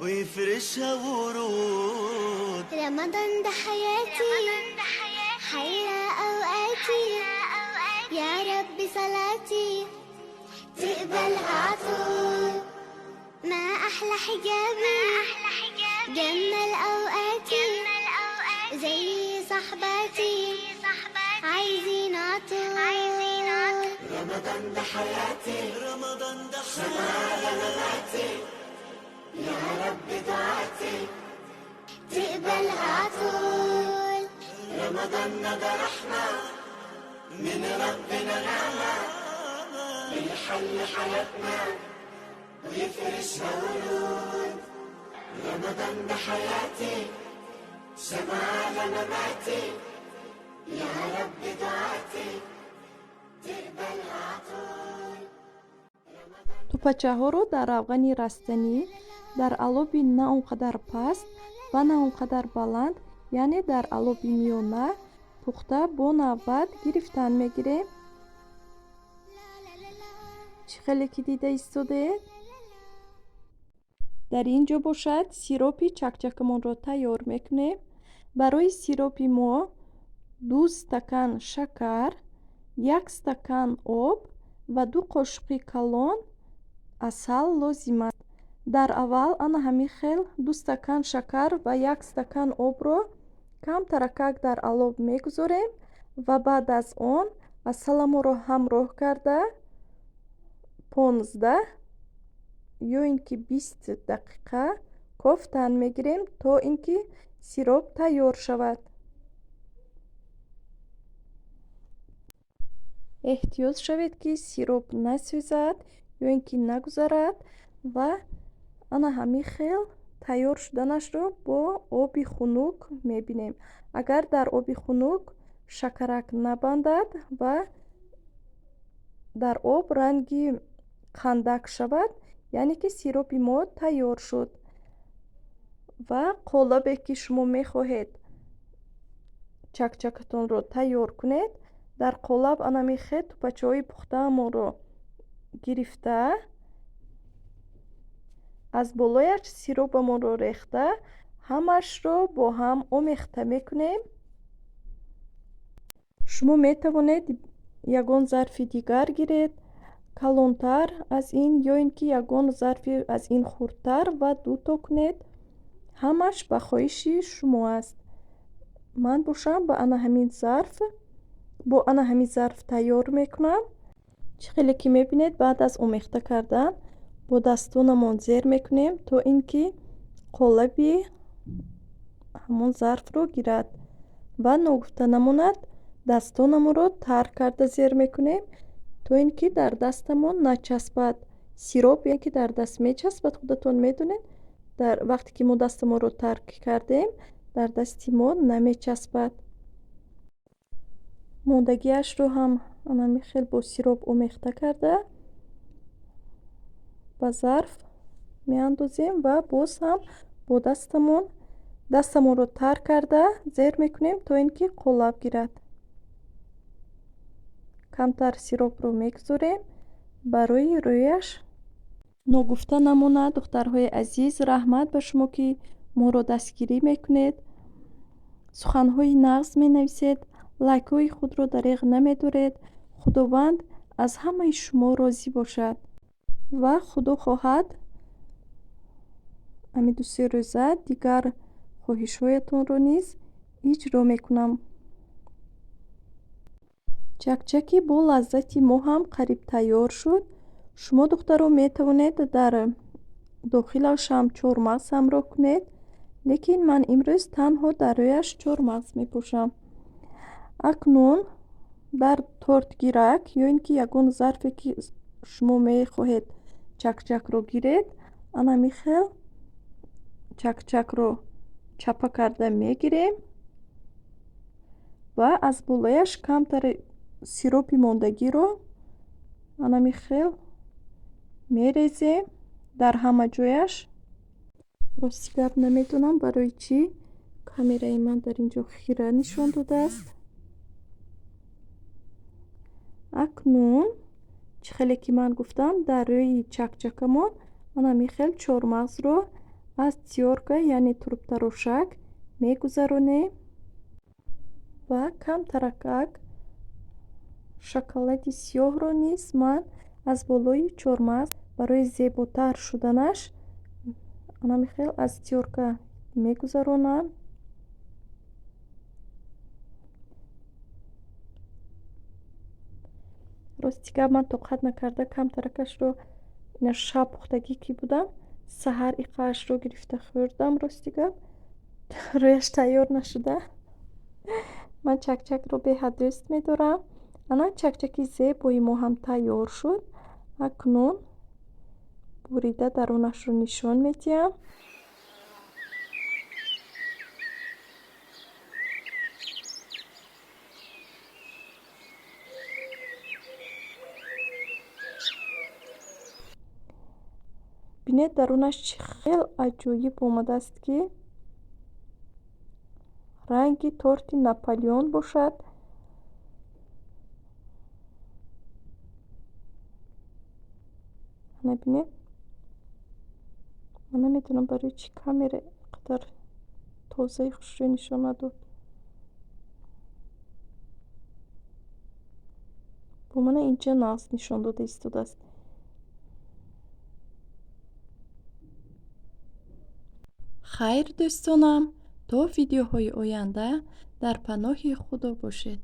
ويفرشها ورود. رمضان ده حياتي، حيا أوقاتي، يا رب صلاتي تقبلها عطول. ما أحلى حجابي، جمل أوقاتي، زي صحباتي عايزين عطول. رمضان ده حياتي، رمضان ده حياتي، يا رب دعاتي تقبلها عطول. رمضان ده رحمة من ربنا نعمة، بيحل حياتنا ويفرشها ورود. رمضان ده حياتي، شمعة على مماتي، يا رب دعاتي تقبلها عطول. Тупачаҳоро дар равғани растанӣ дар алоби на он қадар паст ва на он қадар баланд, яъне дар алоби миёна пухта бо навбат гирифтан мегирем. Чӣ хеле ки дида истодаед? Дар ин ҷо бошад сиропи чакчакамонро тайёр мекунем. Барои сиропи мо 2 стакан шакар, 1 стакан об ва 2 қошуқи калон асал лозим аст. Дар аввал ана ҳамин хел 2 стакан шакар ва 1 стакан обро камтаракак дар алоб мегузорем ва баъд аз он асаламонро ҳамроҳ карда 15 ё ин ки 20 дақиқа кофтан мегирем, то ин ки сироп тайёр шавад. Эҳтиёт шавед, ки сироп насӯзад ё ин ки нагузарад ва ана ҳамин хел тайёр шуданашро бо оби хунук мебинем. Агар дар оби хунук шакарак набандад ва дар об ранги қандак шавад, яъне ки сиропи мо тайёр шуд. Ва қолабе ки шумо мехоҳед чакчакатонро тайёр кунед, дар қолаб ана мехед тупачаҳои пухтаамонро гирифта, аз болояш сиропамонро рехта, ҳамаашро бо ҳам омехта мекунем. Шумо метавонед ягон зарфи дигар гиред, калонтар аз ин ё ин ки ягон зарфи аз ин хурдтар ва дуто кунед. Ҳамаш ба хоҳиши шумо аст. Ман бошам ба ана ҳамин зарф, бо ана ҳамин зарф тайёр мекунам. Чӣ хеле ки мебинед, баъд аз омехта кардан бо дастонамон зер мекунем, то ин ки қолаби ҳамон зарфро гирад ва ногуфта намонад, дастонамонро тар карда зер мекунем, то ин ки дар дастамон начаспад. Сироп яъне ки дар даст мечаспад, худатон медонед. Дар вақте ки мо дастамонро тар кардем, дар дасти мо намечаспад. Мондагиашро ҳам ана хел бо сироп омехта карда ба зарф меандозем ва боз ҳам бо дастамонро тар карда зер мекунем, то ин ки қолаб гирад. Камтар сиропро мегузорем барои рӯяш. Ногуфта намонад, духтарҳои азиз, раҳмат ба шумо, ки моро дастгирӣ мекунед, суханҳои нағз менависед, лайкҳои худро дареғ намедоред. Худованд аз ҳамаи шумо розӣ бошад ва Худо хоҳад ҳамин ду-се рӯза дигар хоҳишҳоятонро низ иҷро мекунам. Чакчаки бо лаззати мо ҳам қариб тайёр шуд. Шумо духтаро метавонед дар дохилаш ҳам чормағз ҳамроҳ кунед, лекин ман имрӯз танҳо дар рӯяш чормағз мепӯшам. Акнун дар тортгирак ё ин ки ягон зарфе ки шумо мехоҳед чакчакро гиред, ана михел чакчакро чапа карда мегирем ва аз болояш камтари сиропи мондагиро ана михел мерезем дар ҳама ҷояш. Рости гап намедонам барои чӣ камераи ман дар ин ҷо хира нишон додааст. Акнун чӣ хеле ки ман гуфтам, дар рӯи чакчакамон ана михел чормағзро Аз тёрка, яъне турбтарошак мегузаронем ва камтаракак шоколади сиёҳро низ ман аз болои чормағз барои зеботар шуданаш ана хел аз тёрка мегузаронам. Рости гап, ман тоқат накарда камтаракашро ина шаб пухтагӣ ки будам, саҳар иқаашро гирифта хӯрдам. Рости гап, рӯяш тайёр нашуда. Ман чакчакро беҳад дӯст медорам. Ана чакчаки зебои мо ҳам тайёр шуд. Акнун бурида дарунашро нишон медиҳам. Бинед, дарунаш чӣ хел аҷоиб омадааст, ки ранги торти Наполеон бошад. Ана бинед, ман намедонам, барои чӣ камера қадар тозаи хушрӯй нишон надод. Бо мана инҷа нағз нишон дода истодааст. Хайр, дӯстонам, то видеоҳои оянда дар паноҳи Худо бошед.